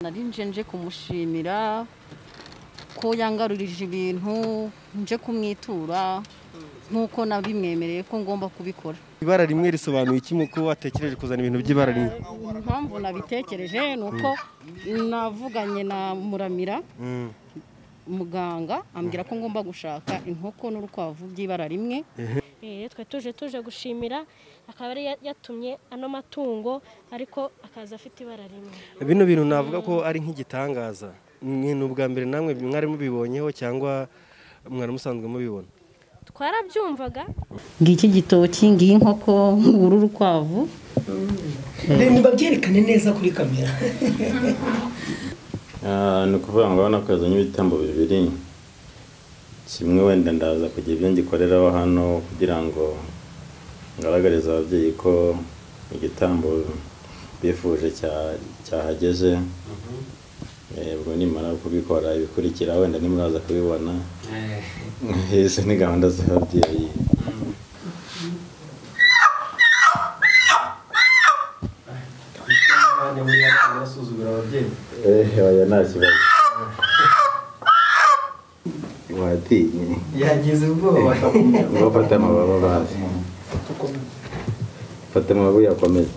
Nari nje kumushimira ko yangarurije ibintu, nje kumwitura nk'uko nabimwemereye ko ngomba kubikora. Ibara rimwe risobanuye iki muko watekereje kuzana ibintu by'ibara rimwe? Impamvu nabitekereje nuko navuganye na Muramira muganga ambwira ko ngomba gushaka inkoko n'urukwavu by'ibara rimwe. Twe tuje gushimira akaba ari yatumye ano matungo ariko akaza afite ibara rimwe. Bino bintu navuga ko ari nk'igitangaza. Ni ubwa mbere namwe mwari mubibonyeho cyangwa mwari musanzwe mubibona? Twarabyumvaga. Ngiki gitoki, ngiyi inkoko, nguru urukwavu. Nibabyerekane neza kuri kamera. Ni ukuvuga ngo urabona ko yazanye ibitambo bibiri, kimwe wenda ndaza kugira ibyo ngikoreraho hano kugira ngo ngaragarize ababyeyi ko igitambo bifuje cyahageze. Ubwo nimara kubikora ibikurikira wenda nimuraza kubibona. Izi ni gahunda z'ababyeyi. Oya nta kibazo. Watinye. Yagize ubwoba. Ngo fata amababa bazi. Fata amababa yakomeze.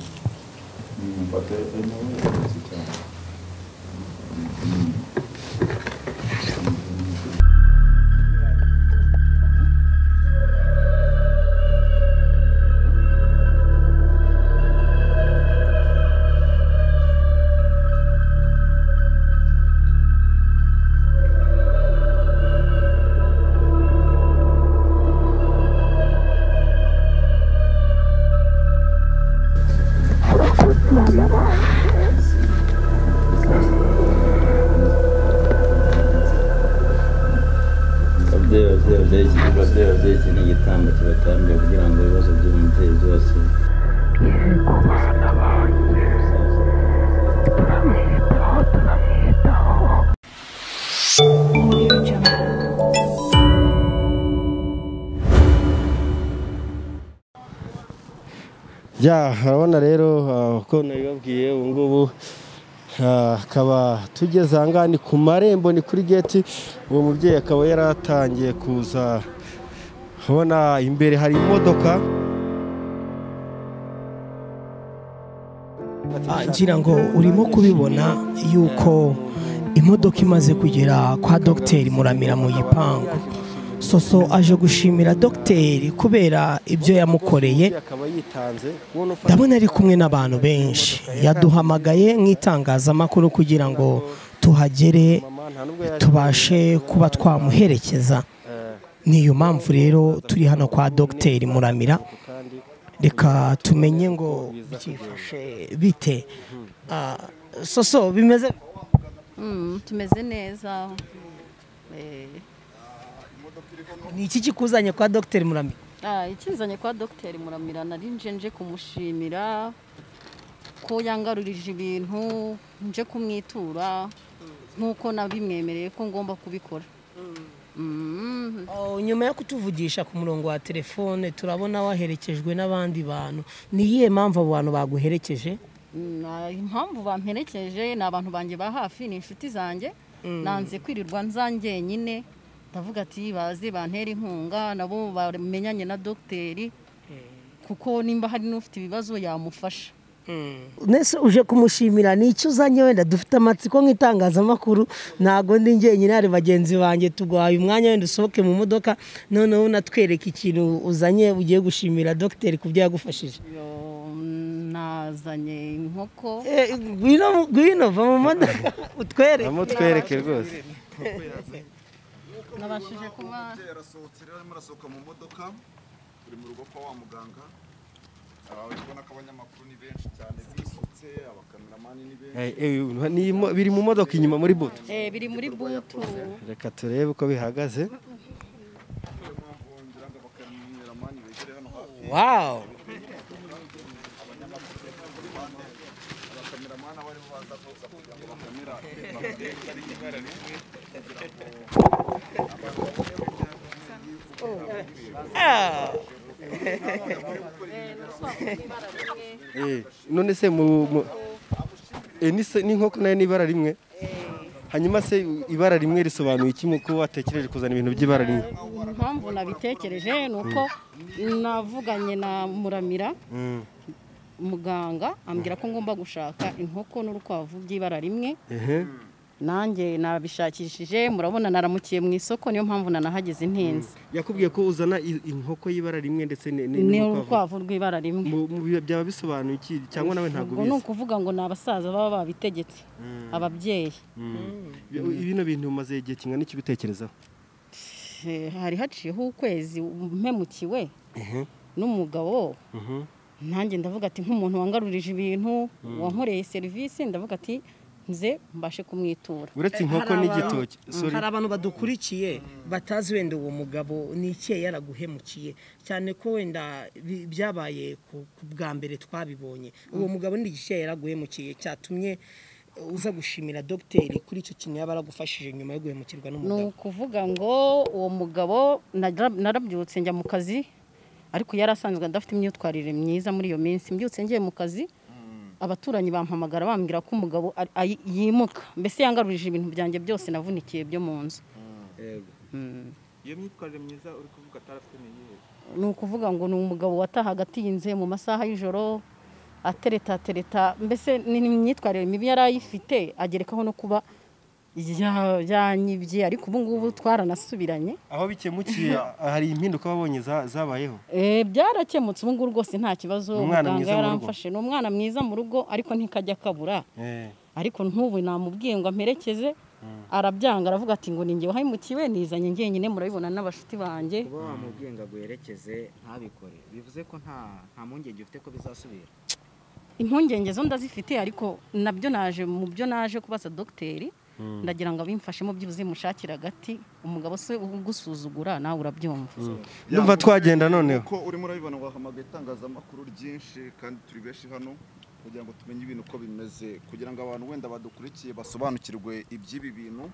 Ababyeyi ni igitambo kibatambiye kugira ngo ibibazo by'umubyeyi byose. Yego bana banjye, turamwitaho turamwitaho. Ya, urabona rero uko nabibabwiye ubu ngubu akaba tugeze aha ngaha ni ku marembo, ni kuri geti. Uwo mubyeyi akaba yaratangiye kuza, ubona imbere hari imodoka. Ngira ngo urimo kubibona yuko imodoka imaze kugera kwa Dr Muramira mu gipangu. Soso aje gushimira Dr kubera ibyo yamukoreye. Ndabona ari kumwe n'abantu benshi. Yaduhamagaye nk'itangazamakuru kugira ngo tuhagere tubashe kuba twamuherekeza. Niyo mpamvu rero turi hano kwa Dr Muramira. Reka tumenye ngo byifashe bite. Soso bimeze? Tumeze neza. Ni iki kikuzanye kwa Dr Muramira? Ikizanye kwa Dr Muramira nari nje kumushimira ko yangarurije ibintu, nje kumwitura nk'uko nabimwemereye ko ngomba kubikora. Nyuma yo kutuvugisha ku murongo wa telefone turabona waherekejwe n'abandi bantu. Ni iyihe mpamvu abo bantu baguherekeje? Impamvu bamperekeje ni abantu banjye ba hafi, ni inshuti zanjye. Nanze kwirirwa nzanjye nyine, ndavuga ati baze bantera inkunga nabo bamenyanye na dogiteri, kuko nimba hari n'ufite ibibazo yamufasha. Nese uje kumushimira ni icyo uzanye? Wenda dufite amatsiko nk'itangazamakuru, ntago ndi njyenyine, hari bagenzi banjye. Tuguhaye umwanya wenda usohoke mu modoka noneho unatwereka ikintu uzanye ugiye gushimira dogiteri ku byo yagufashije. Nazanye inkoko. Ngwino va mu modoka utwereke. Amutwereke rwose. Nabashije kuba yarasohotse rero, arimo arasohoka mu modoka, turi mu rugo kwa wa muganga. Urabona ko abanyamakuru ni benshi cyane bisutse, abakameramani ni benshi. Biri mu modoka inyuma muri butu. Biri muri butu. Reka turebe uko bihagaze. Wow. None se mu N'inkoko nayo ni ibara rimwe. Hanyuma se ibara rimwe risobanuye iki ko watekereje kuzana ibintu by'ibara rimwe? Impamvu nabitekereje ni uko navuganye na Muramira muganga ambwira ko ngomba gushaka inkoko n'urukwavu by'ibara rimwe. Nanjye nabishakishije, murabona naramukiye mu isoko, niyo mpamvu nanahageze ntinze. Yakubwiye ko uzana inkoko y'ibara rimwe ndetse n'urukwavu rw'ibara rimwe. Byaba bisobanuye iki cyangwa nawe ntabwo ubizi? Ni ukuvuga ngo ni abasaza baba babitegetse, ababyeyi. Bino bintu umaze igihe kingana iki ubitekerezaho? Hari haciyeho ukwezi mpemukiwe n'umugabo. Nanjye ndavuga ati nk'umuntu wangarurije ibintu, wankoreye serivisi, ndavuga ati nze mbashe kumwitura. Uretse inkoko n'igitoki, hari abantu badukurikiye batazi wenda uwo mugabo ni iki yaraguhemukiye, cyane ko wenda byabaye ku bwa mbere twabibonye. Uwo mugabo ni iki yaraguhemukiye cyatumye uza gushimira dogiteri kuri icyo kintu yaba yaragufashije nyuma yo guhemukirwa n'umugabo? Ni ukuvuga ngo uwo mugabo narabyutse njya mu kazi, ariko yari asanzwe adafite imyitwarire myiza muri iyo minsi. Mbyutse ngiye mu kazi, abaturanyi bampamagara bambwira ko umugabo yimuka, mbese yangarurije ibintu byanjye byose navunikiye byo mu nzu. Iyo myitwarire myiza uri kuvuga atarafite ni iyihe? Ni ukuvuga ngo ni umugabo watahaga atinze mu masaha y'ijoro, atereta, mbese ni imyitwarire mibi yari ayifite, agerekaho no kuba yanyibye. Ariko ubu ngubu twaranasubiranye. Aho bikemukiye hari impinduka wabonye zabayeho? Byarakemutse ubu ngubu rwose nta kibazo. Muganga yaramfashe, ni umwana mwiza mu rugo, ariko ntikajya kabura. Ariko ntubu namubwiye ngo amperekeze, arabyanga, aravuga ati ngo ninjye wahemukiwe, nizanye njyenyine, murabibona n'abashuti banjye. Kuba wamubwiye ngo aguherekeze ntabikore bivuze ko nta mpungenge ufite ko bizasubira? Impungenge zo ndazifite, ariko nabyo naje mu byo naje kubaza dogiteri, ndagira ngo abimfashemo byibuze mushakira agati. Umugabo se ugusuzugura nawe urabyumva. Ndumva twagenda noneho. Uko urimo urabibona wahamagaye itangazamakuru ryinshi kandi turi benshi hano kugira ngo tumenye ibintu uko bimeze, kugira ngo abantu wenda badukurikiye basobanukirwe iby'ibi bintu.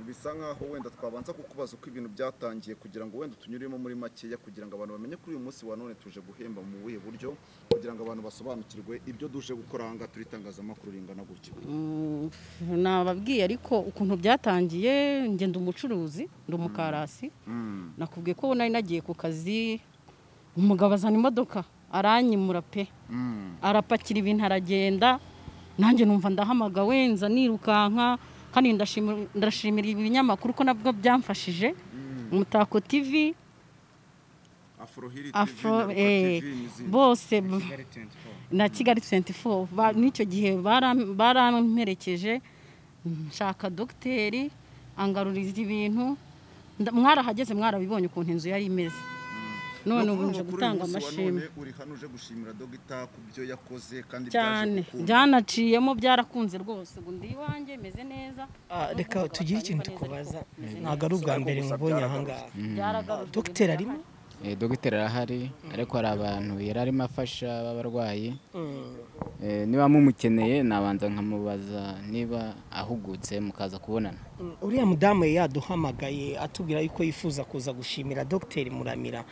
Bisa nkaho wenda twabanza kukubaza uko ibintu byatangiye kugira ngo wenda tunyuremo muri makeya, kugira ngo abantu bamenye kuri uyu munsi wa none tuje guhemba mu buhe buryo, kugira ngo abantu basobanukirwe ibyo duje gukora aha ngaha turi itangazamakuru ringana gutya. Nababwiye ariko ukuntu byatangiye. Njye ndi umucuruzi, ndi umukarasi. Nakubwiye ko nari nagiye ku kazi, umugabo azana imodoka aranyimura pe, arapakira ibintu aragenda. Nanjye numva ndahamagawe, nza nirukanka. Kandi ndashimira ibinyamakuru ko nabwo byamfashije, Umutako TV, Afro bose na Kigali 24. N'icyo gihe baramperekeje, nshaka dogiteri angaruriza ibintu. Mwarahageze mwarabibonye ukuntu inzu yari imeze. None ubu nje gutanga amashimwe. Uri hano uje gushimira dogita ku byo yakoze kandi cyane byanaciyemo, byarakunze rwose. Ubu ndi iwanjye meze neza. Reka tugire ikintu tukubaza, ntabwo ari ubwa mbere nkubonye aha ngaha. Dogiteri arimo? Dogiteri arahari, ariko hari abantu yari arimo afasha b'abarwayi. Niba mumukeneye nabanza nkamubaza niba ahugutse mukaza kubonana. Uriya mudamu yaduhamagaye atubwira yuko yifuza kuza gushimira dogiteri Muramira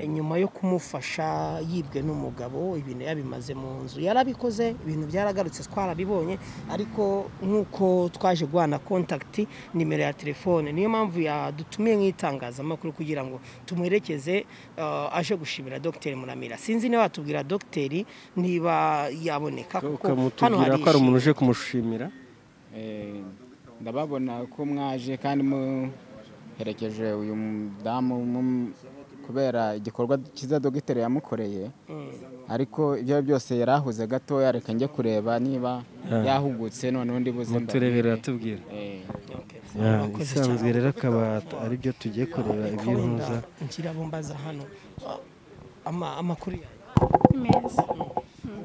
nyuma yo kumufasha yibwe n'umugabo, ibintu yabimaze mu nzu yarabikoze, ibintu byaragarutse twarabibonye, ariko nk'uko twaje guhana contact nimero ya telefone, niyo mpamvu yadutumiye nk'itangazamakuru kugira ngo tumuherekeze aje gushimira dogiteri Muramira. Sinzi niba watubwira dogiteri niba yaboneka, kuko hano hari umuntu uje kumushimira. Ndababona ko mwaje kandi muherekeje uyu mudamu kubera igikorwa cyiza dogiteri yamukoreye, ariko ibyo byose yarahuze gatoya, reka njye kureba niba yahugutse none undi buze muturebera atubwira. Isanzwe rero akaba ari byo tugiye kureba iby'intuza. Nkirabumbaza hano amakuru meza.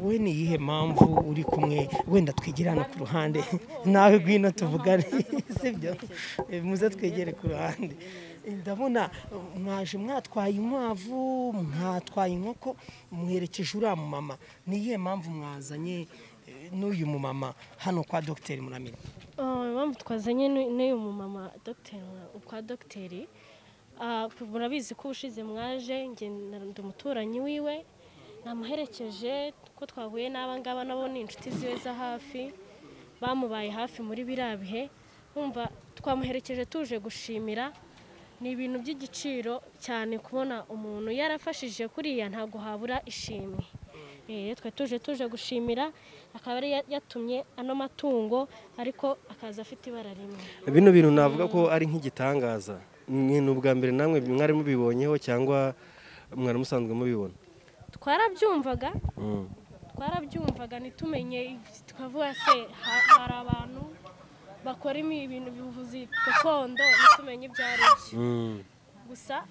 We ni iyihe mpamvu uri kumwe? Wenda twigire hano ku ruhande nawe gwino tuvugane, sibyo? Muze twegere ku ruhande. Ndabona mwaje mwatwaye inkwavu, mwatwaye inkoko, muherekeje uriya mumama. Ni iyihe mpamvu mwazanye n'uyu mumama hano kwa dogiteri Muramira? Impamvu twazanye n'uyu mumama kwa dogiteri, murabizi ko ubushize mwaje, njye ndi umuturanyi wiwe, namuherekeje ko twahuye n'aba ngaba nabo ni inshuti ziwe za hafi, Bamubaye hafi muri biriya bihe. Umva twamuherekeje tuje gushimira. Ni ibintu by'igiciro cyane kubona umuntu yarafashije kuriya, ntabwo habura ishimwe. Twe tuje gushimira, akaba ari yatumye ano matungo ariko akaza afite ibara rimwe. Bino bintu navuga ko ari nk'igitangaza. Ni ubwa mbere namwe mwari mubibonyeho cyangwa mwari musanzwe mubibona? Twarabyumvaga ntitumenye, tukavuga se hari abantu bakora ibintu by'ubuvuzi gakondo, ntitumenye ibyo ari byo. Gusa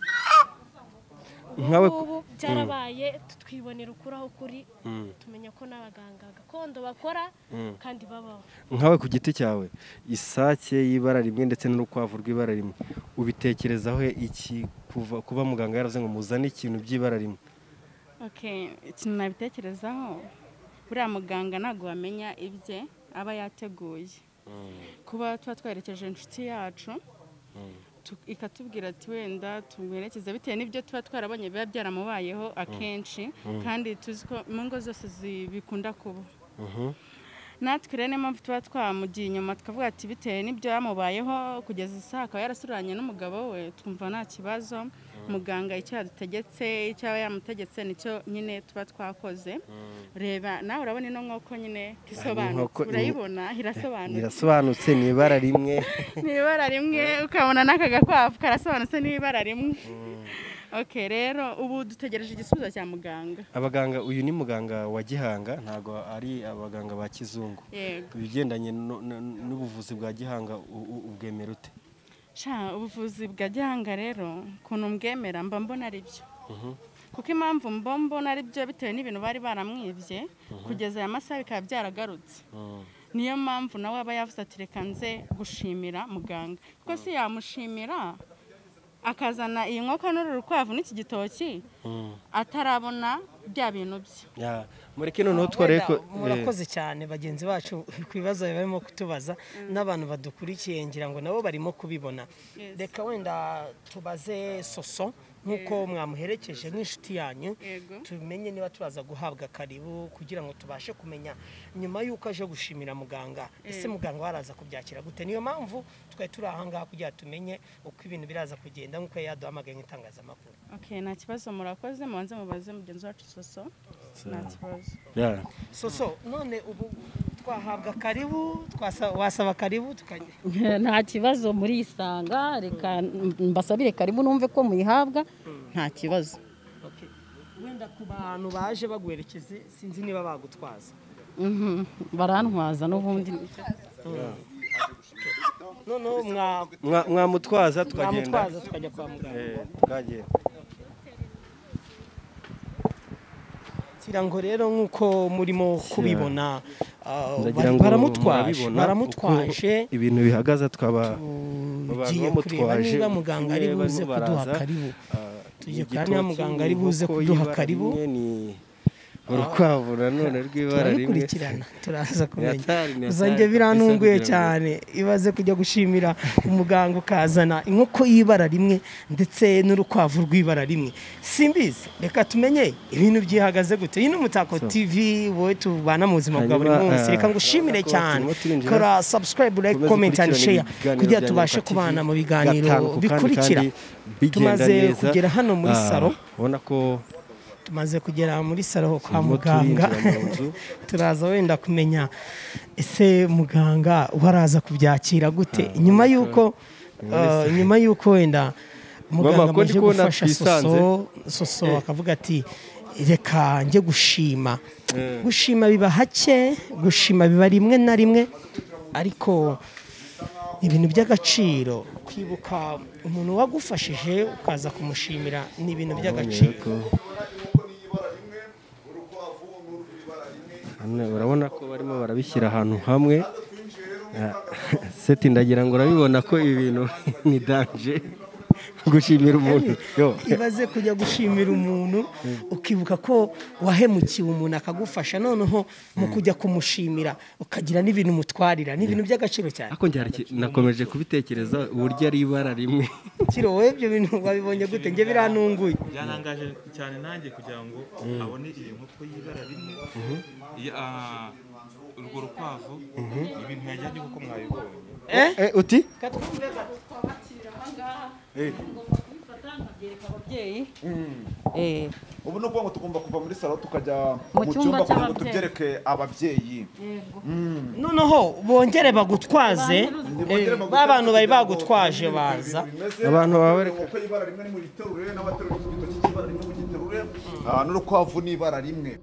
ubu byarabaye, twibonera ukuri aho kuri, tumenya ko n'abaganga gakondo bakora kandi babaho. Nkawe ku giti cyawe, isake y'ibara rimwe ndetse n'urukwavu rw'ibara rimwe, ubitekerezaho iki kuba muganga yaravuze ngo muzane ikintu by'ibara rimwe? Okay, ikintu nabitekerezaho, buriya muganga ntabwo wamenya ibye aba yateguye. Kuba tuba twerekeje inshuti yacu ikatubwira ati wenda tumwerekeze bitewe n'ibyo tuba twarabonye biba byaramubayeho akenshi, kandi tuzi ko mu ngo zose bikunda kuba. Natwe rero niyo mpamvu tuba twamugiye inyuma tukavuga ati bitewe n'ibyo yamubayeho kugeza isaha akaba yarasuranye n'umugabo we, twumva nta kibazo. Muganga icyo yadutegetse, icyo aba yamutegetse nicyo nyine tuba twakoze. Reba nawe urabona ino nkoko nyine isobanutse, urayibona irasobanutse. Irasobanutse ni ibara rimwe. Ni ibara rimwe, ukabona n'aka gakwavu karasobanutse ni ibara rimwe. Okay, rero ubu dutegereje igisubizo cya muganga. Abaganga, uyu ni muganga wa Gihanga, ntago ari abaganga ba kizungu. Ibigendanye n'ubuvuzi bwa Gihanga ubwemera ute? Sha, ubuvuzi bwa Gihanga rero kuntu mbwemera mba mbona ari byo. Kuko impamvu mba mbona ari byo bitewe n'ibintu bari baramwibye kugeza aya masaha bikaba byaragarutse. Niyo mpamvu nawe aba yavuze ati reka nze gushimira muganga, kuko si yamushimira akazana iyi nkoko n'uru rukwavu n'iki gitoki atarabona bya bintu bye. Mureke noneho twareko. Murakoze cyane bagenzi bacu ku bibazo barimo kutubaza n'abantu badukurikiye, ngira ngo nabo barimo kubibona. Reka wenda tubaze Soso nkuko mwamuherekeje nk'inshuti yanyu, tumenye niba turaza guhabwa karibu kugira ngo tubashe kumenya nyuma y'uko aje gushimira muganga, ese muganga waraza kubyakira gute. Niyo mpamvu twari turi aha ngaha kugira tumenye uko ibintu biraza kugenda nkuko yaduhamagaye nk'itangazamakuru. Okay, nta kibazo, murakoze. Mubanze mubaze mugenzi wacu Soso. Nta kibazo. Soso, none ubu twahabwa karibu, wasaba karibu tukajya? Nta kibazo, muri isanga reka mbasabire karibu numve ko muyihabwa, nta kibazo. Wenda ku bantu baje baguherekeze sinzi niba bagutwaza. Barantwaza n'ubundi. Noneho mwamutwaza tukagenda. Mwamutwaza tukajya kwa muganga. Tukagenda. Ngo rero nkuko murimo kubibona baramutwaje ibintu bihagaze, twaba bamutwaje. Niba muganga ari buze kuduha karibu, tugiye kandi muganga ari buze kuduha karibu. Urukwavu nanone rw'ibara rimwe turaza kumenya. Uzanjye birantunguye cyane, ibaze kujya gushimira umuganga ukazana inkoko y'ibara rimwe ndetse n'urukwavu rw'ibara rimwe. Simbizi, reka tumenye ibintu byihagaze gute. Iyi ni Umutako TV, wowe tubana mu buzima bwa buri munsi. Reka ngushimire cyane, kora subscribe, like, comment and share kugira tubashe kubana mu biganiro bikurikira. Tumaze kugera hano muri salo, ubona ko tumaze kugera muri salo kwa muganga, turaza wenda kumenya ese muganga waraza kubyakira gute nyuma yuko wenda muganga amaze gufasha Soso akavuga ati reka njye gushima. Gushima biba hake, gushima biba rimwe na rimwe, ariko ibintu by'agaciro kwibuka umuntu wagufashije ukaza kumushimira ni ibintu by'agaciro. Urabona ko barimo barabishyira ahantu hamwe. Seti ndagira ngo urabibona ko ibintu ni danger gushimira umuntu. Ibaze kujya gushimira umuntu ukibuka ko wahemukiwe umuntu akagufasha, noneho mu kujya kumushimira ukagira n'ibintu mutwarira, ni ibintu by'agaciro cyane. Ako nakomeje kubitekereza uburyo ari ibara rimwe. Kiro wowe ibyo bintu wabibonye gute? Nge birantunguye. Byanangaje cyane nanjye kugira ngo abone iyi nkoko y'ibara rimwe. Urwo rukwavu ibintu yajyanye kuko mwabibonye. Uti ubu ni ukuvuga ngo tugomba kuva muri salo tukajya mu cyumba kugira ngo tubyereke ababyeyi. Noneho bongere bagutwaze ba bantu bari bagutwaje baza abantu babereka uko ibara rimwe ni mu giterure n'abaterura igitoki cy'ibara rimwe mu giterure n'urukwavu n'ibara rimwe.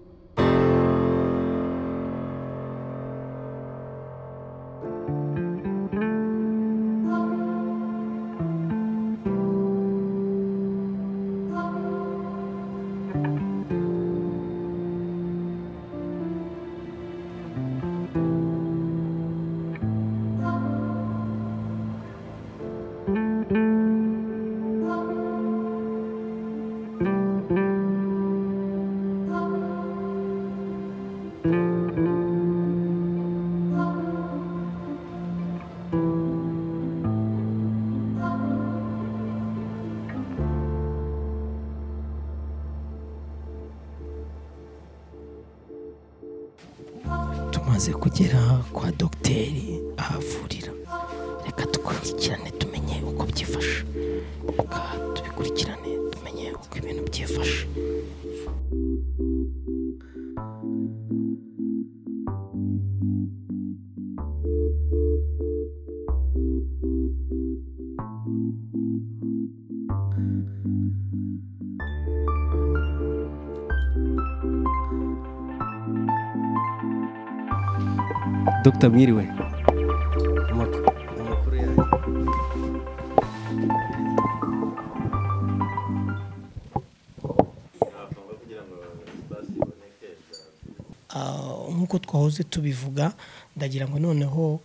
Tumaze kugera kwa dogiteri ahavurira, reka dukurikirane tumenye uko byifashe, reka tubikurikirane tumenye uko ibintu byifashe. Dr. Mwiriwe, amakuru yanyu. Nk'uko twahoze tubivuga, ndagira ngo noneho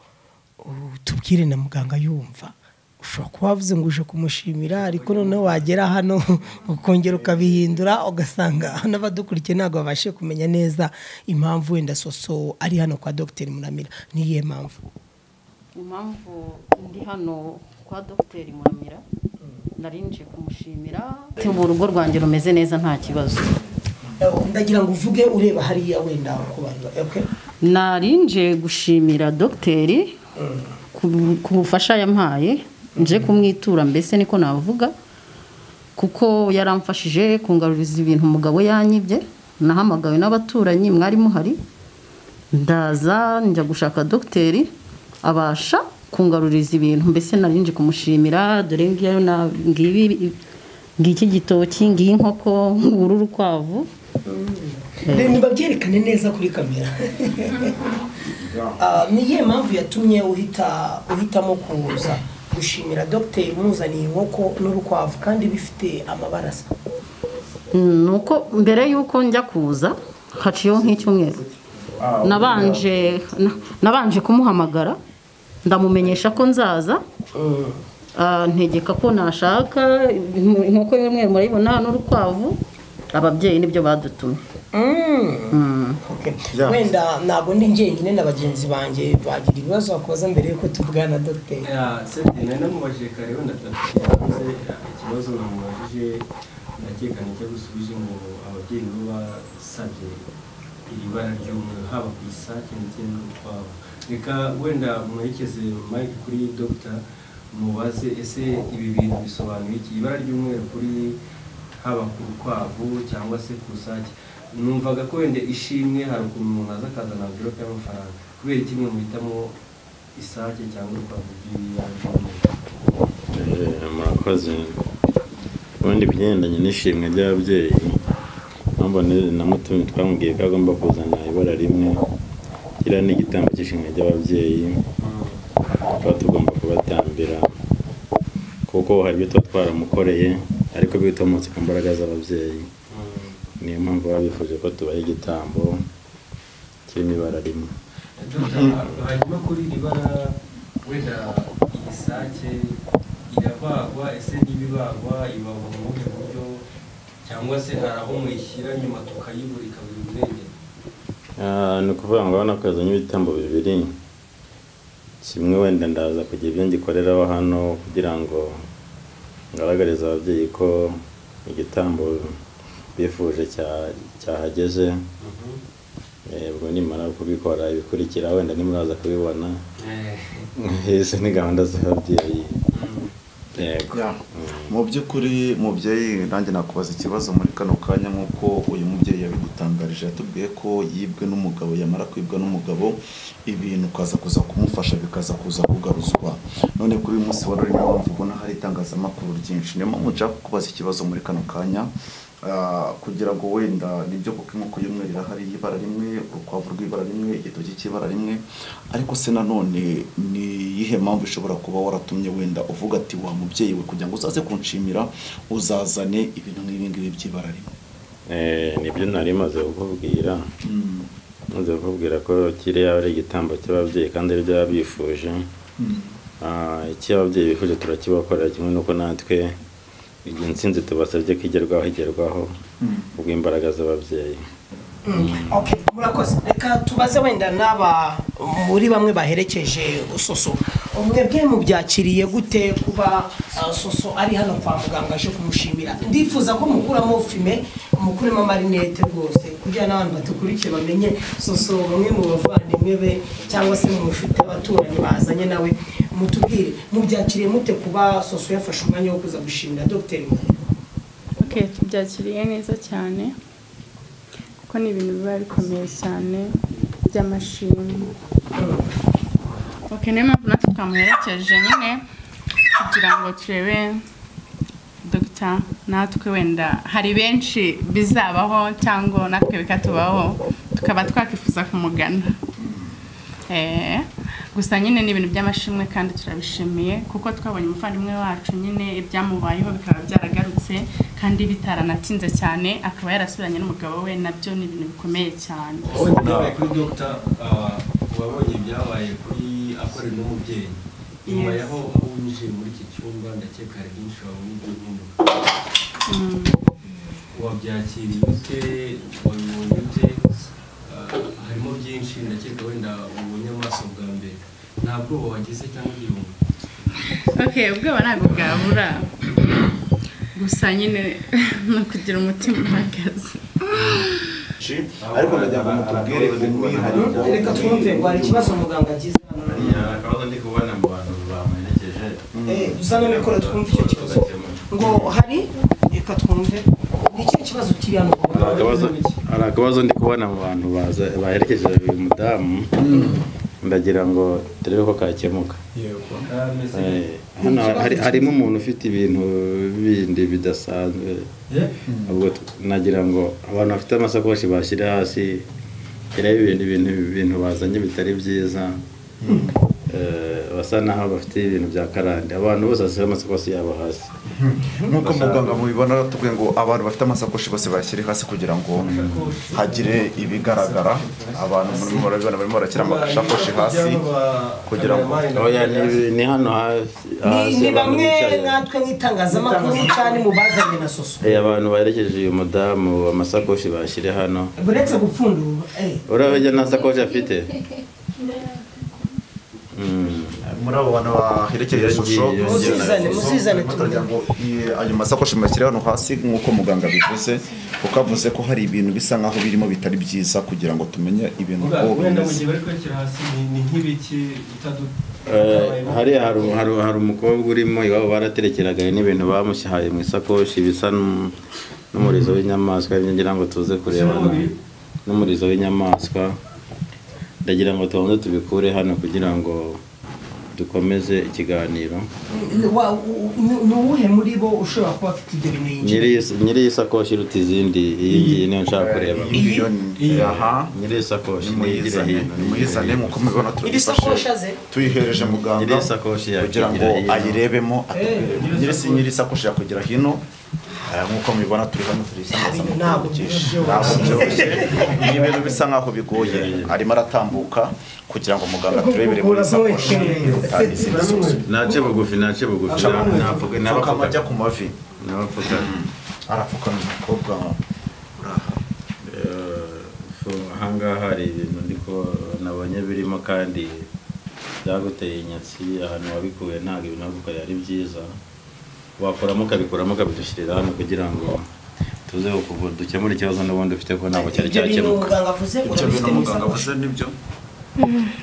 tubwire na muganga yumva. Ushobora kuba wavuze ngo uje kumushimira, ariko noneho wagera hano ukongera ukabihindura, ugasanga n'abadukurikiye ntabwo babashe kumenya neza impamvu wenda Soso ari hano kwa Dr. Muramira. Ni iyihe mpamvu? Impamvu ndi hano kwa Dr. Muramira, nari nje kumushimira. Ubu urugo rwanjye rumeze neza nta kibazo. Ndagira ngo uvuge ureba hariya wenda ku bantu. Okay. Nari nje gushimira dogiteri ku bufasha yampaye, nje kumwitura mbese niko navuga, kuko yaramfashije kungaruriza ibintu umugabo yanyibye. Nahamagawe n'abaturanyi mwari muhari, ndaza njya gushaka dogiteri abasha kungaruriza ibintu, mbese nari nje kumushimira. Dore ngiyo na ngibi ngiki gitoki, ngiyi inkoko, nguru urukwavu. Nibabyerekane neza kuri kamera. Ni iyihe mpamvu yatumye uhitamo kuza gushimira dogiteri umuzaniye inkoko n'urukwavu kandi bifite amabara asa? Nuko mbere yuko njya kuza haciyeho nk'icyumweru, nabanje kumuhamagara ndamumenyesha ko nzaza, ntegeka ko nashaka inkoko y'umweru murayibona n'urukwavu. Ababyeyi nibyo badutumye. Wenda ntabwo ndi njyenyine na bagenzi banjye bagira ibibazo bakubaza mbere yuko tuvugana na dogiteri. Nari namubajije kare wenda yavuze ikibazo namubajije, ndakeka nicyo gusubije ngo ababyeyi nibo basabye iri bara ry'umweru haba ku isake ndetse n'urukwavu. Reka wenda mwerekeze Mike kuri dogita mubaze, ese ibi bintu bisobanuye iki ibara ry'umweru kuri haba ku rukwavu cyangwa se ku isake? Numvaga ko wenda ishimwe hari ukuntu umuntu aza akazana envelope y'amafaranga, kubera kimwe muhitamo isake cyangwa urukwavu by'ibara ry'umweru? Murakoze. Ubundi bigendanye n'ishimwe ry'ababyeyi, namutumye twamubwiye ko agomba kuzana ibara rimwe, kiriya ni igitambo cy'ishimwe ry'ababyeyi, tuba tugomba kubatambira kuko hari ibyo tuba twaramukoreye ariko bitomotse ku mbaraga z'ababyeyi. Niyo mpamvu baba bifuje ko tubaha igitambo kirimo ibara rimwe. Hanyuma kuri iri bara wenda isake irabagwa, ese n'ibibagwa ibagwa mu buhe buryo, cyangwa se hari aho muyishyira nyuma tukayibura ikabura uburengero? Ni ukuvuga ngo urabona ko yazanye ibitambo bibiri, kimwe wenda ndaza kugira ibyo ngikoreraho hano kugira ngo ngaragarize ababyeyi ko igitambo bifuje cyahageze, Ubwo nimara kubikora ibikurikira wenda nimuraza kubibona. Izo ni gahunda z'ababyeyi. Yego. Mu by'ukuri mubyeyi nanjye nakubaza ikibazo muri kano kanya nk'uko uyu mubyeyi yabigutangarije, yatubwiye ko yibwe n'umugabo, yamara kwibwa n'umugabo ibintu ukaza kuza kumufasha bikaza kuza kugaruzwa. None kuri uyu munsi wa none niyo mpamvu ubona hari itangazamakuru ryinshi. Niyo mpamvu nshaka kukubaza ikibazo muri kano kanya, kugira ngo wenda nibyo kuko inkoko y'umweru irahari y'ibara rimwe, urukwavu rw'ibara rimwe, igitoki cy'ibara rimwe, ariko se nanone ni iyihe mpamvu ishobora kuba waratumye wenda uvuga ati wa mubyeyi we kugira ngo uzaze kunshimira uzazane ibintu nk'ibi ngibi by'ibara rimwe? Nibyo nari maze kukubwira. Maze kukubwira ko kiriya ari igitambo cy'ababyeyi kandi ari byo bifuje. Icyo ababyeyi bifuje turakibakorera, kimwe n'uko natwe igihe intsinzi tubasabye ko igerwaho igerwaho ubw'imbaraga z'ababyeyi. Okay, murakoze. Reka tubaze wenda n'aba muri bamwe baherekeje Soso, mwebwe mubyakiriye gute kuba Soso ari hano kwa muganga aje kumushimira? Ndifuza ko mukuramo fime, mukuremo amarinete rwose kugira n'abantu batukurikiye bamenye Soso, bamwe mu bavandimwe be cyangwa se mu nshuti abaturanyi bazanye nawe. Mutubwire mubyakiriye mute kuba Soso yafashe umwanya wo kuza gushimira Dr. Muhire? Okay, tubyakiriye neza cyane kuko ni ibintu biba bikomeye cyane by'amashimwe. Okay, niyo mpamvu natwe twamuherekeje nyine kugira ngo turebe Dr. natwe wenda hari benshi bizabaho cyangwa natwe bikatubaho tukaba twakifuza kumugana. Gusa nyine ni ibintu by'amashimwe kandi turabishimiye kuko twabonye umuvandimwe wacu nyine ibyamubayeho bikaba byaragarutse kandi bitaranatinze cyane, akaba yarasubiranye n'umugabo we, nabyo ni ibintu bikomeye cyane. Wenda kuri Dr. Wabonye ibyabaye kuri akore n'umubyeyi, nyuma yaho aho winjiye muri iki cyumba ndakeka hari byinshi wabonye by'impinduka. Wabyakiriye ute? Wabibonye ute? Harimo byinshi ndakeka wenda ubonye amaso bwa mbere, nta bwoba wagize cyangwa igihombo? Okay, ubwoba ntabwo bwabura, gusa nyine no kugira umutima uhagaze. Ariko ndagira ngo mutubwire umwihariko. Reka twumve ngo hari ikibazo muganga agize hano. Akabazo ndi kubona mu bantu bamuherekeje. Uzana mikoro twumve icyo kibazo. Ngo hari, reka twumve ni ikihe kibazo kiri hano? Hari akabazo ndi kubona mu bantu baherekeje uyu mudamu, ndagira ngo turebe ko kakemuka. Hano harimo umuntu ufite ibintu bindi bidasanzwe, ubwo nagira ngo abantu bafite amasakoshi bashyire hasi, turebe ibintu bazanye bitari byiza, basa naho bafite ibintu bya karande. Abantu bose bashyira amasakoshi yabo hasi. Nk'uko muganga mubibona aratubwiye ngo abantu bafite amasakoshi bose bashyire hasi kugira ngo hagire ibigaragara. Abantu murimo barabibona barimo barashyira amasakoshi hasi kugira ngo oya ni hano hasi. Ni bamwe natwe nk'itangazamakuru cyane mu bazanye na Soso. Abantu baherekeje uyu mudamu amasakoshi bashyire hano. Buretse gupfundura. Urabona nta sakoshi afite? Muri abo bantu baherekeje Soso musizane turagira ngo ayo masakoshi mashyire hano hasi nk'uko muganga bivuze, kuko avuze ko hari ibintu bisa nkaho birimo bitari byiza kugira ngo tumenye ibintu uko bimeze. Hari hari umukobwa urimo iwabo baraterekeraga n'ibintu bamushyihaye mu isakoshi bisa n'umurizo w'inyamaswa, ngira ngo tuze kureba n'umurizo w'inyamaswa. Ndagira ngo tubanze tubikure hano kugira ngo dukomeze ikiganiro. Ni uwuhe muri bo ushobora kuba afite ibyo bintu yinjiye? Nyiri iyi sakoshi iruta izindi, iyi ngiyi niyo nshaka kureba. Nyiri iyi sakoshi niyigire hino. Nimuyizane nk'uko mubibona turayifashe, tuyihereje muganga kugira ngo ayirebemo. Nyiri isakoshi yakugira hino. Nk'uko mubibona turi hano turi ntabwo byoroshye, ni ibintu bisa nkaho bigoye. Arimo aratambuka kugira ngo muganga turebere muri sakoshi. Nace bugufi, nace bugufi, napfuka ajya ku mavi, napfuka arapfukamye umukobwa uraha. Ahangaha hari ibintu ndiko nabonye birimo kandi byaguteye inyatsi, ahantu wabikuye ntabwo ibintu wagukoreye ari byiza. Wakoramo ukabikuramo ukabidushyirira hano kugira ngo Tuze kukuvura dukemura ikibazo n'ubundi ufite ko ntabwo cyari cyakemuka. Ibyo bintu muganga avuze nibyo?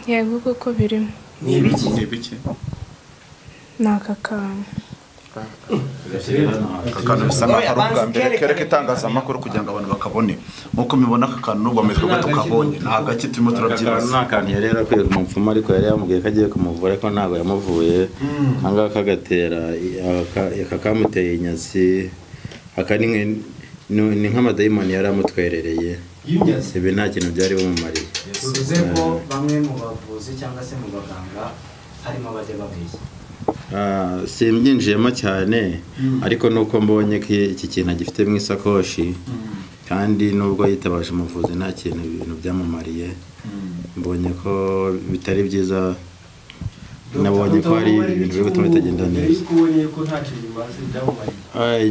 Yego kuko birimo. Ni ibiki? Ni ibiki? Ni aka kantu. Aka kantu bisa nkaho ari ubwa mbere kereka itangazamakuru kugira ngo abantu bakabone. Nk'uko mubibona aka kantu n'ubwa mbere twebwe tukabonye, ni agaki turimo turabyibaza. Ni akantu yari yarakwiye ku mupfumu ariko yari yamubwiye ko agiye kumuvura ariko ntabwo yamuvuye. Aha ngaha kagatera, aka kamuteye inyatsi, aka ni nk'amadayimoni yari amutwerereye. Ibi nta kintu byari bumumariye. Bivuze ko bamwe mu bavuzi cyangwa se mu baganga harimo abajya babeshya. Simbyinjiyemo cyane ariko nuko mbonye ko iki kintu agifite mu isakoshi kandi nubwo yitabaje umuvuzi nta kintu ibintu byamumariye, mbonye ko bitari byiza, nabonye ko hari ibintu biri gutuma bitagenda neza.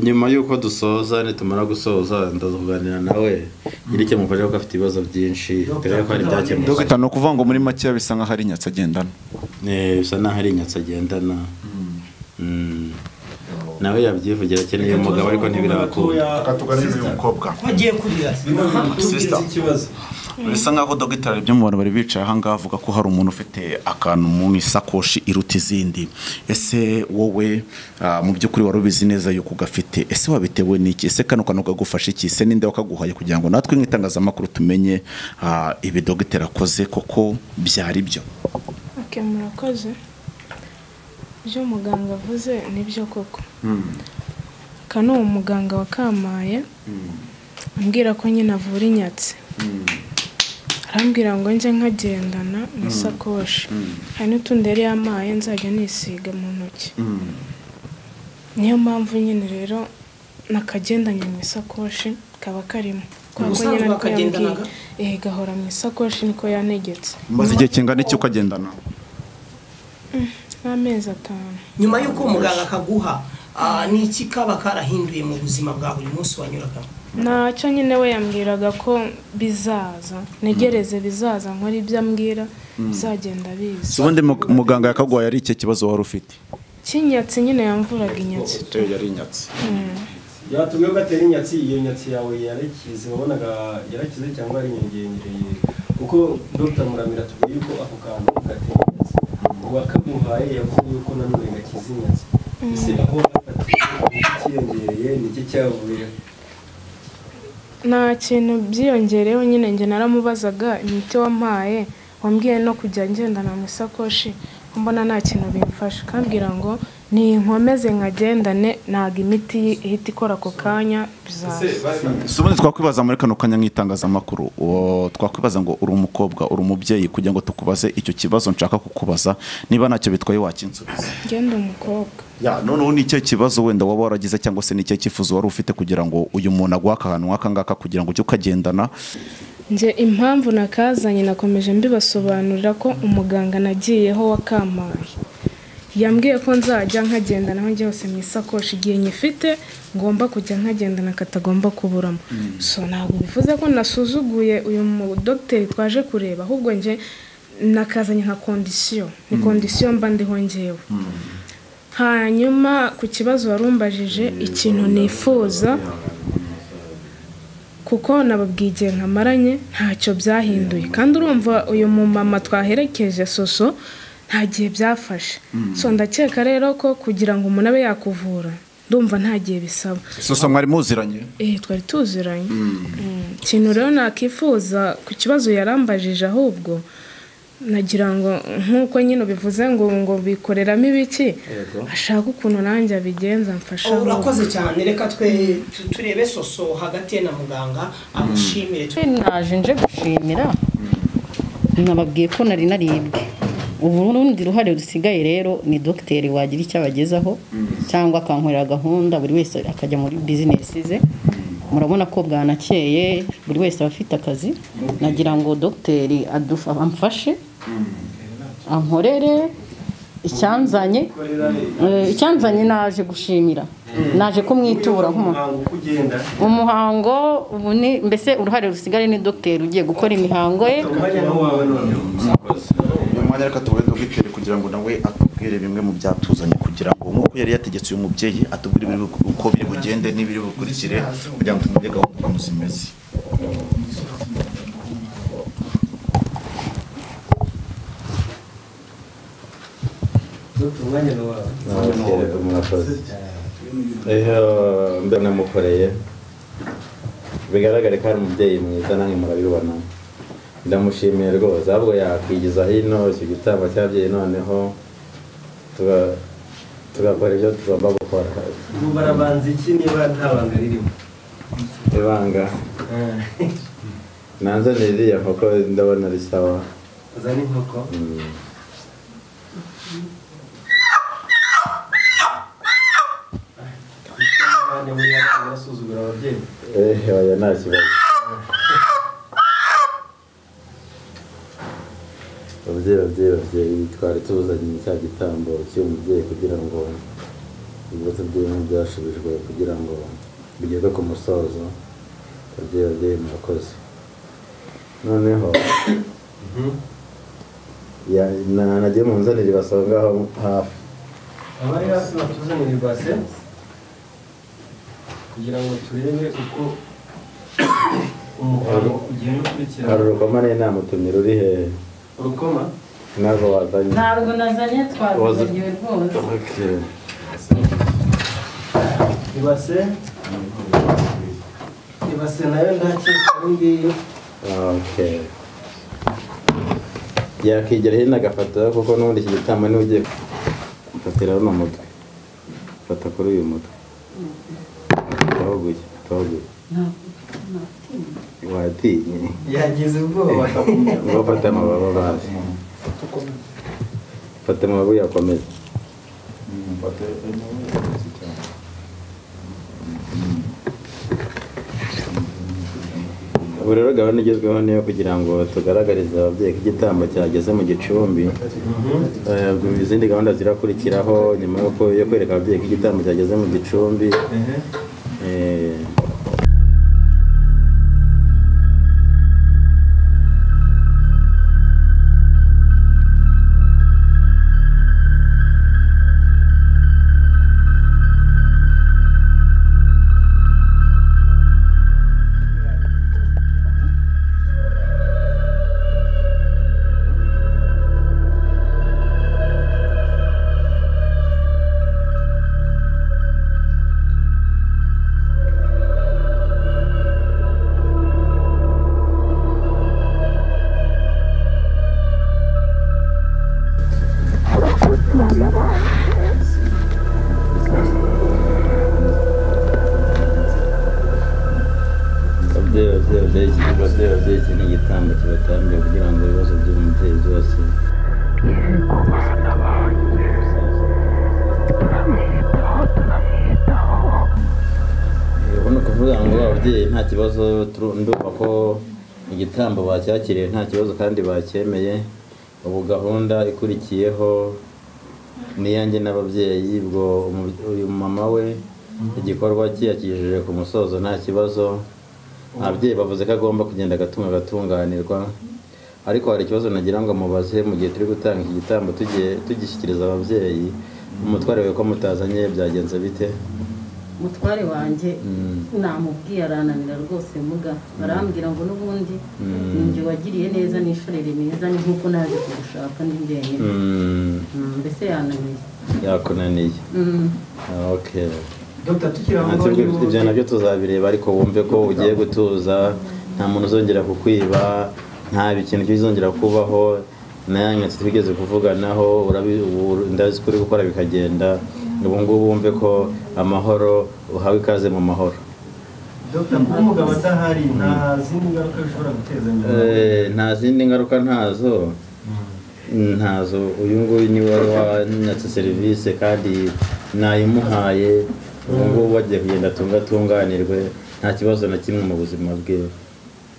Nyuma y'uko dusoza, nitumara gusoza ndaza kuganira nawe nyiri icyo mufasha kuko afite ibibazo byinshi turebe ko hari ibyakemutse. Dogita, ni ukuvuga ngo muri make bisa nkaho ari inyatsi agendana. Bisa nkaho ari inyatsi agendana. Nawe yabyivugira akeneye umugabo ariko ntibirakunda. Reka tuganire n'uyu mukobwa. Wagiye kurira. Sister, bisa nkaho dogita aribyo mu bantu bari bicaye aha ngaha avuga ko hari umuntu ufite akantu mu isakoshi iruta izindi. Ese wowe mu by'ukuri wari ubizi neza yuko ugafite? Ese wabitewe n'iki? Ese kano kantu kagufasha iki? Ese ninde wakaguhaye kugira ngo natwe nk'itangazamakuru tumenye ibi dogiteri akoze koko byari byo? Okay, murakoze. Ibyo muganga avuze nibyo koko. Kano umuganga wakamaye ambwira ko nyine avura inyatsi. Arambwira ngo nje nkagendana mu isakoshi. Hari n'utundi yari yamaye nzajya nisiga mu ntoki. Niyo mpamvu nyine rero nakagendanye mu isakoshi kaba karimo. Gahora mu isakoshi niko yantegetse. Maze igihe kingana iki ukagendana? Amezi 5. Nyuma y'uko muganga akaguha, ni iki kaba karahinduye mu buzima bwa buri munsi wanyuragamo? Ntacyo nyine we yambwiraga ko bizaza, negereze bizaza nkora ibyo ambwira bizagenda biza. Ubundi muganga yakaguhaye ari iki kibazo wari ufite? Kinyatsi nyine yamvuraga inyatsi. Yari inyatsi. Yatubwiye ko atera inyatsi, iyo nyatsi yawe yarakize, wabonaga yarakize cyangwa ari inyongereye? Kuko Dr. Muramira atubwiye yuko ako kantu gatera inyatsi. Uwakamuhaye yavuze yuko nanone gakiza inyatsi. Ese aho gafatiye kiyongereye ni iki cyavuye? Nta kintu byiyongereyeho nyine njye naramubazaga imiti wampaye, wambwiye no kujya ngendana mu isakoshi, mbona nta kintu bimfasha. Kambwira ngo ni nkomeze nkagendane ntago imiti ihita ikora ako kanya bizaza. Ubundi twakwibaza muri kano kanya nk'itangazamakuru, twakwibaza ngo uri umukobwa, uri umubyeyi, kugira ngo tukubaze icyo kibazo nshaka kukubaza, niba ntacyo bitwaye wakinsubiza. Ngenda umukobwa. Ya noneho ni icyo kibazo wenda waba waragize cyangwa se ni icyo cyifuzo wari ufite kugira ngo uyu muntu aguhe akantu nk'aka ngaka kugira ngo ujye ukagendana? Nje impamvu nakazanye nakomeje mbibasobanurira ko umuganga nagiyeho wakampaye yambwiye ko nzajya nkagendana aho njye hose mu isakoshi igihe nyifite ngomba kujya nkagendana katagomba kuburamo. So ntabwo bivuze ko nasuzuguye uyu mudogiteri twaje kureba, ahubwo nje nakazanye nka condition, ni condition mba ndiho ngewe. Hanyuma ku kibazo warumbajije ikintu nifuza, kuko nababwiye igihe nkamaranye ntacyo byahinduye, kandi urumva uyu mumama twaherekeje Soso nta gihe byafashe. So ndakeka rero ko kugira ngo umuntu abe yakuvura ndumva nta gihe bisaba. Soso mwari muziranye? Twari tuziranye. Ikintu rero nakifuza ku kibazo yarambajije, ahubwo nagira ngo nkuko nyine bivuze ngo bikoreramo ibiki, ashaka ukuntu nanjye abigenza mfasha. Urakoze cyane, reka twe turebe Soso hagati na muganga amushimire. Naje nje gushimira, nababwiye ko nari naribwe. Ubu rundi ruhare rusigaye rero ni dogiteri wagira icyo abagezaho cyangwa akankorera gahunda, buri wese akajya muri business ze. Murabona ko bwanakeye, buri wese afite akazi. Nagira ngo dogiteri amfashe ankorere icyanzanye, naje gushimira, naje kumwitura umuhango ubu ni mbese uruhare rusigaye ni dogiteri ugiye gukora imihango ye. Umwanya reka tuwe dogiteri kugira ngo nawe atubwire bimwe mu byatuzanye, kugira ngo nk'uko yari yategetse uyu mubyeyi atubwire uko biri bugende n'ibiri bukurikire, kugira ngo tumenye gahunda ukuntu zimeze. Mbe namukoreye bigaragare ko ari umubyeyi mwiza, namwe murabibona, ndamushimiye rwose. Ahubwo yakwigiza hino icyo gitambo cy'ababyeyi, noneho tugakora ibyo tugomba gukora. Ubu barabanza iki niba nta banga ririmo? Ibanga nanzanire iriya nkoko, ndabona ari sawa. Uzane inkoko? Basuzugura ababyeyi. Oya nta kibazo. Ababyeyi twari tuzanye cya gitambo cy'uyu mubyeyi kugira ngo ibibazo by'ibintu byashubijwe kugira ngo bigeze ku musozo. Ababyeyi murakoze. Noneho nagiye mu nzanire ibase aho ngaho hafi. Abari hafi batuzanire ibase kugira ngo turebe uko umuhango ugenda ukurikirana. Hari urukoma nari namutumye ruri hehe? Urukoma? Ntabwo wazanye. Ntabwo nazanye, twazibagiwe rwose. Ibase? Ibase nayo ndakeka ari ngiyo. Okay. Yakigera hino agafata, kuko n'ubundi iki gitambo niwe ugiye gufatira runo mutwe. Fata kuri uyu mutwe. Toguye. Watinye. Yagize ubwoba. Ngo fata amababa basi. Fata amababa yakomeza. Ubu rero gahunda igezweho niyo kugira ngo tugaragarize ababyeyi ko igitambo cyageze mu gicumbi. Izindi gahunda zirakurikiraho nyuma yo kwereka ababyeyi ko igitambo cyageze mu gicumbi. Iki ni igitambo kibatambiye kugira ngo ibibazo by'umubyeyi byose yego bana banjye turamwitaho. Ubu ni ukuvuga ngo ababyeyi nta kibazo, ndumva ko igitambo bacyakiriye nta kibazo kandi bacyemeye. Ubu gahunda ikurikiyeho niyanjye n'ababyeyi, ubwo uyu mama we igikorwa cyiyakijeje ku musozo nta kibazo. Ababyeyi bavuze ko agomba kugenda agatunga agatunganirwa, ariko hari ikibazo nagira ngo mubaze mu gihe turi gutanga iki gitambo tugishyikiriza ababyeyi. Umutware we ko mutazanye byagenze bite? Umutware wanjye namubwiye arananira rwose muga, barambwira ngo n'ubundi ninjye wagiriye neza nishorere neza ni nkuko naje kugushaka ndi njyenyine. Mbese yananiye. Yakunaniye. Okay. Dr. tukira ibyo nabyo tuzabireba, ariko wumve ko ugiye gutuza, nta muntu uzongera kukwiba, nta ikintu kizongera kubaho. Nayanywe twigeze kuvuganaho, ndazi kuri gukora bikagenda. Ubu ngubu wumve ko amahoro uhawe ikaze mu mahoro. Dr. kuba umugabo adahari nta zindi ngaruka bishobora guteza nyuma? Nta zindi ngaruka ntazo. Uyu nguyu niwe wari wanyatse serivisi kandi nayimuhaye. Ubu ngubu bagiye kugenda atunganirwe nta kibazo na kimwe mu buzima bwe,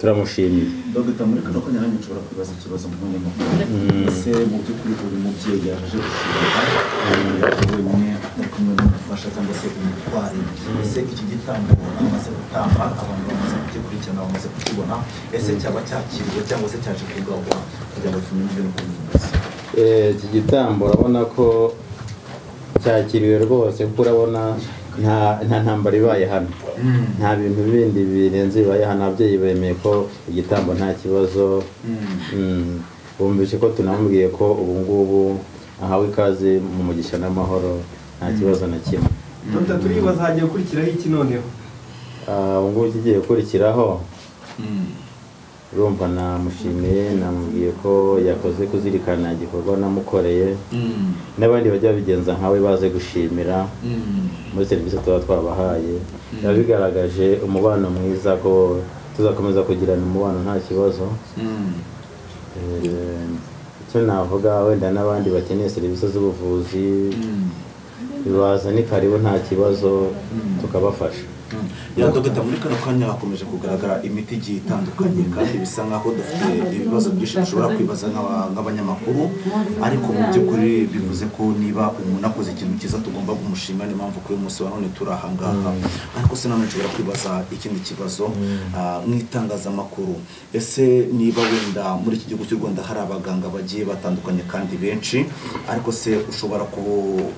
turamushimiye. Dr. muri kano kanya nanjye nshobora kwibaza ikibazo nk'umunyamakuru. Ese mu by'ukuri buri mubyeyi yaje gusura wenyine atari kumwe n'umufasha cyangwa se umutware, ese iki gitambo amaze gutamba abantu bamaze kugikurikirana bamaze kukibona, ese cyaba cyakiriwe cyangwa se cyaje kugabwa kugira ngo tumenye ibintu uko bimeze? Iki gitambo urabona ko cyakiriwe rwose, kuko urabona nta ntambara ibaye hano, nta bintu bindi birenze bibaye hano. Ababyeyi bemeye ko igitambo nta kibazo. Bumvise ko tunamubwiye ko ubu ngubu ahawe ikaze mu mugisha n'amahoro, nta kibazo na kimwe. Dr. Turibaza hagiye gukurikiraho iki noneho? Ubu ngubu kigiye gukurikiraho, urumva namushimiye, namubwiye ko yakoze kuzirikana igikorwa namukoreye, n'abandi bajya babigenza nkawe baze gushimira muri serivisi tuba twabahaye. Biba bigaragaje umubano mwiza, ko tuzakomeza kugirana umubano nta kibazo. Icyo navuga wenda n'abandi bakeneye serivisi z'ubuvuzi baza ni karibu, nta kibazo, tukabafasha. Ya dogita, muri kano kanya hakomeje kugaragara imiti igiye itandukanye, kandi bisa nkaho dufite ibibazo byinshi dushobora kwibaza nk'abanyamakuru, ariko mu by'ukuri bivuze ko niba umuntu akoze ikintu cyiza tugomba kumushimira. Niyo mpamvu kuri uyu munsi wa none turi aha ngaha. Ariko se nanone nshobora kwibaza ikindi kibazo mu itangazamakuru: ese niba wenda muri iki gihugu cy'u Rwanda hari abaganga bagiye batandukanye kandi benshi, ariko se ushobora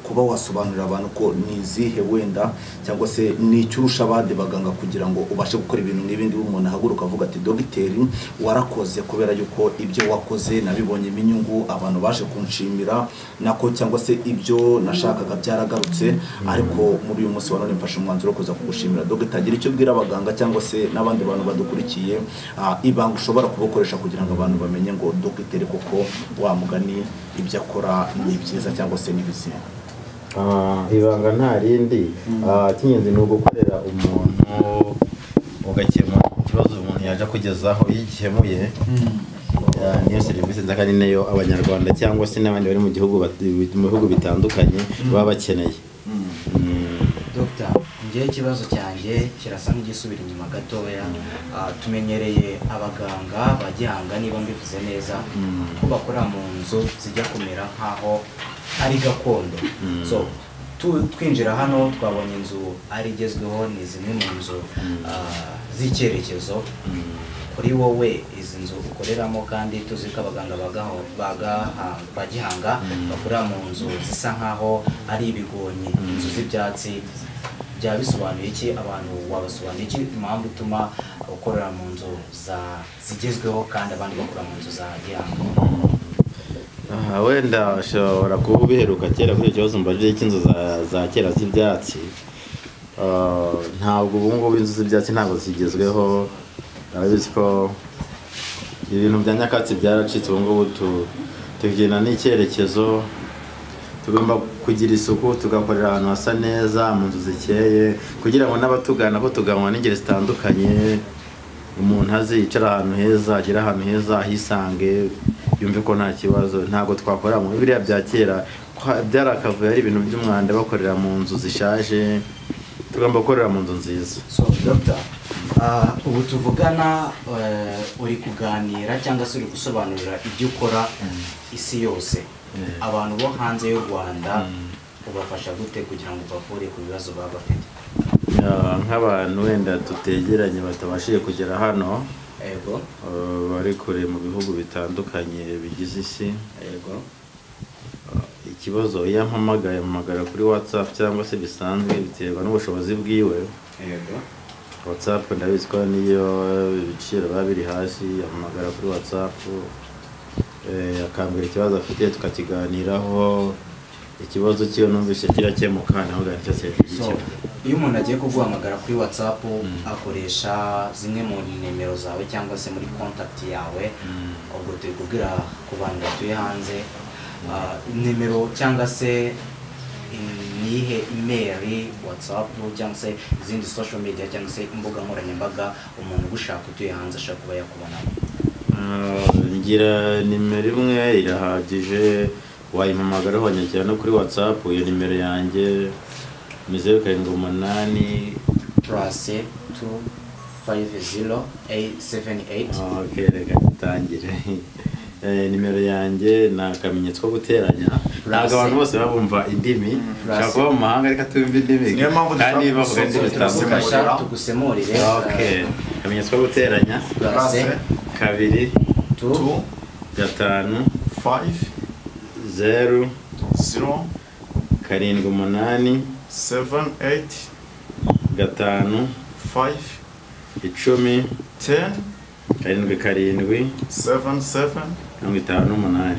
kuba wasobanurira abantu ko ni izihe wenda cyangwa se ni icyo urusha abandi baganga kugira ngo ubashe gukora ibintu nk'ibindi, umuntu ahaguruka avuga ati dogiteri warakoze kubera yuko ibyo wakoze nabibonyemo inyungu, abantu baje kunshimira nako, cyangwa se ibyo nashakaga byaragarutse, ariko muri uyu munsi wa none mfashe umwanzuro wo kuza kugushimira. Dogiteri, agira icyo ubwira abaganga cyangwa se n'abandi bantu badukurikiye, ibanga ushobora kubukoresha kugira ngo abantu bamenye ngo dogiteri koko wa mugani ibyo akora ni byiza cyangwa se ni bizima. Ibanga nta rindi, icy'ingenzi ni ugukorera umuntu ugakemura ikibazo umuntu yaje kugezaho. Iyo igikemuye, niyo serivisi nziza kandi nayo Abanyarwanda cyangwa se n'abandi bari mu gihugu, mu bihugu bitandukanye baba bakeneye. Dr. Njyewe ikibazo cyanjye kirasa nk'igisubira inyuma gatoya. Tumenyereye abaganga ba gihanga, niba mbivuze neza, ko bakora mu nzu zijya kumera nk'aho ari gakondo. So twinjira hano twabonye inzu ari igezweho, ni zimwe mu nzu z'icyerekezo. Kuri wowe izi nzu ukoreramo, kandi tuzi ko abaganga ba gihanga bakorera mu nzu zisa nkaho ari ibigonyi, inzu z'ibyatsi, byaba bisobanuye iki? Abantu wabasobanuye iki impamvu ituma ukorera mu nzu zigezweho kandi abandi bakora mu nzu za gihanga? Wenda ushobora kuba ubiheruka kera kuri icyo kibazo mbajije cy'inzu za kera z'ibyatsi. Ntabwo ubu ngubu inzu z'ibyatsi ntabwo zigezweho. Urabizi ko ibintu bya nyakatsi byaracitse, ubu ngubu tugenda n'icyerekezo. Tugomba kugira isuku, tugakorera ahantu hasa neza, mu nzu zikeye, kugira ngo n'abatugana ko tuganwa n'ingeri zitandukanye, umuntu azicara ahantu heza, agere ahantu heza, ahisange, yumve ko nta kibazo. Ntabwo twakora mu biriya bya kera, byari akavuyo, ari ibintu by'umwanda, bakorera mu nzu zishaje. Tugomba gukorera mu nzu nziza. So Dr. Ubu tuvugana uri kuganira cyangwa se uri gusobanurira ibyo ukora isi yose, abantu bo hanze y'u Rwanda ubafasha gute kugira ngo ubavure ku bibazo baba bafite? Nk'abantu wenda tutegeranye batabashije kugera hano, yego, bari kure mu bihugu bitandukanye bigize isi, yego, ikibazo iyo ampamagaye ampamagara kuri WhatsApp cyangwa se bisanzwe, biterwa n'ubushobozi bwiwe. Yego, WhatsApp ndabizi ko niyo ibiciro biba biri hasi, ampamagara kuri WhatsApp, akambwira ikibazo afite tukakiganiraho, ikibazo cyiwe numvise kirakemuka, naho nicyo serivisi. So iyo umuntu agiye kuguhamagara kuri WhatsApp akoresha zimwe mu nimero zawe cyangwa se muri contact yawe, ubwo turi kubwira ku bantu batuye hanze, nimero cyangwa se nihe email, WhatsApp cyangwa se izindi social media cyangwa se imbuga nkoranyambaga umuntu ugushaka utuye hanze ashaka kuba yakubonamo? Ngira nimero imwe irahagije, wayimpamagaraho wanyakira no kuri WhatsApp. Iyo nimero yanjye ni 0 7 8 plus 2 5 0 8 7 8. Okay, reka dutangire. Nimero yanjye ni akamenyetso ko guteranya. Ntabwo abantu bose babumva indimi, ushobora kuba mu mahanga ariko atumva indimi, kandi bavuga indimi zitandukanye. Tugusemurire. Okay, akamenyetso ko guteranya plus 2 2 5 5 0 0 7 8 7 8 5 5 10 10 7 7 7 7 58.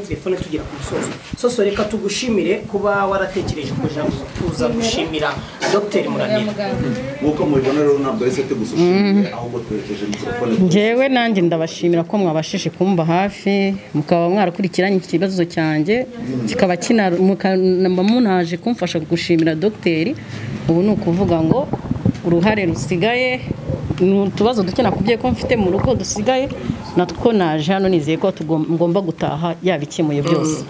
Telefone tugera ku musozo. Soso, reka tugushimire kuba waratekereje kuza gushimira Dr. Muramira. Nk'uko mubibona rero, ntabwo ari sete gusa ushimiye, ahubwo twerekeje mikorofone. Njyewe nanjye ndabashimira ko mwabashije kumba hafi, mukaba mwarakurikiranye ikibazo cyanjye, kikaba munaje kumfasha gushimira dogiteri. Ubu ni ukuvuga ngo uruhare rusigaye ni utubazo duke nakubwiye ko mfite mu rugo dusigaye, natwo naje hano nizeye ko ngomba gutaha yabikemuye byose.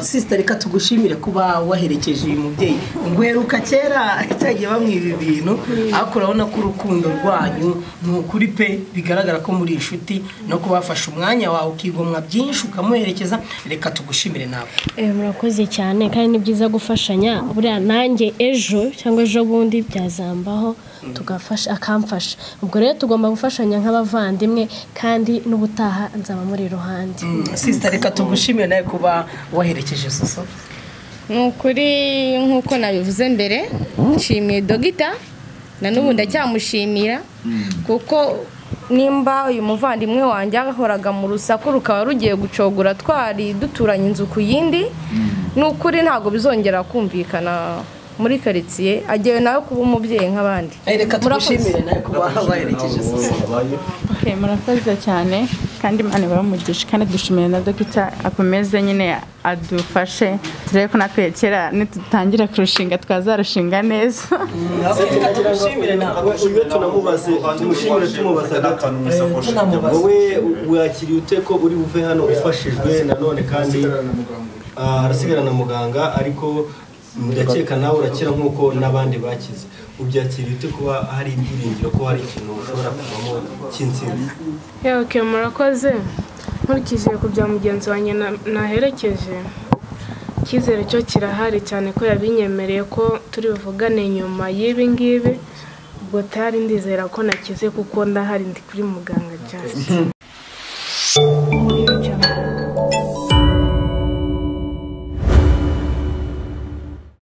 Sister, reka tugushimire kuba waherekeje uyu mubyeyi. Ngweruka kera cyagiye bamwiba ibintu, ariko urabona ko urukundo rwanyu ni ukuri pe, bigaragara ko muri inshuti, no kubafasha umwanya wawe ukigomwa byinshi ukamuherekeza. Reka tugushimire nawe. Murakoze cyane, kandi ni byiza gufashanya. Buriya nanjye ejo cyangwa ejo bundi byazambaho tugafasha, akamfasha. Ubwo rero tugomba gufashanya nk'abavandimwe, kandi n'ubutaha nzaba muri iruhande. Sister, reka tugushimire nawe kuba waherekeje Soso. Ni ukuri nk'uko nabivuze mbere, nshimiye dogita na n'ubu ndacyamushimira, kuko nimba uyu muvandimwe wanjye yahoraga mu rusaku rukaba rugiye gucogora, twari duturanye inzu ku yindi, ni ukuri ntabwo bizongera kumvikana muri karitsiye, agiye nawe kuba umubyeyi nk'abandi. Reka tugushimire nawe kuba waherekeje Soso. Okay, murakoze cyane, kandi Imana ibahe umugisha, kandi dushimire na dogita akomeze nyine adufashe turebe ko natwe kera nitutangira kurushinga twazarushinga neza. Uyu tunamubaze, tumushimire, tumubaza gato. Wowe wakiriye ute ko uri buve hano ufashijwe nanone, kandi harasigara na muganga, ariko ndakeka nawe urakira nk'uko n'abandi bakize. Ubyakiriye ute kuba hari ibyiringiro ko hari ikintu ushobora kuvamo cy'intsinzi? Okay, murakoze. Nkurikije ku bya mugenzi wanjye naherekeje, icyizere cyo kirahari cyane ko yabinyemereye ko turi buvugane nyuma y'ibi ngibi. Ubwo tari ndizera ko nakize, kuko ndahari ndi kuri muganga cyane.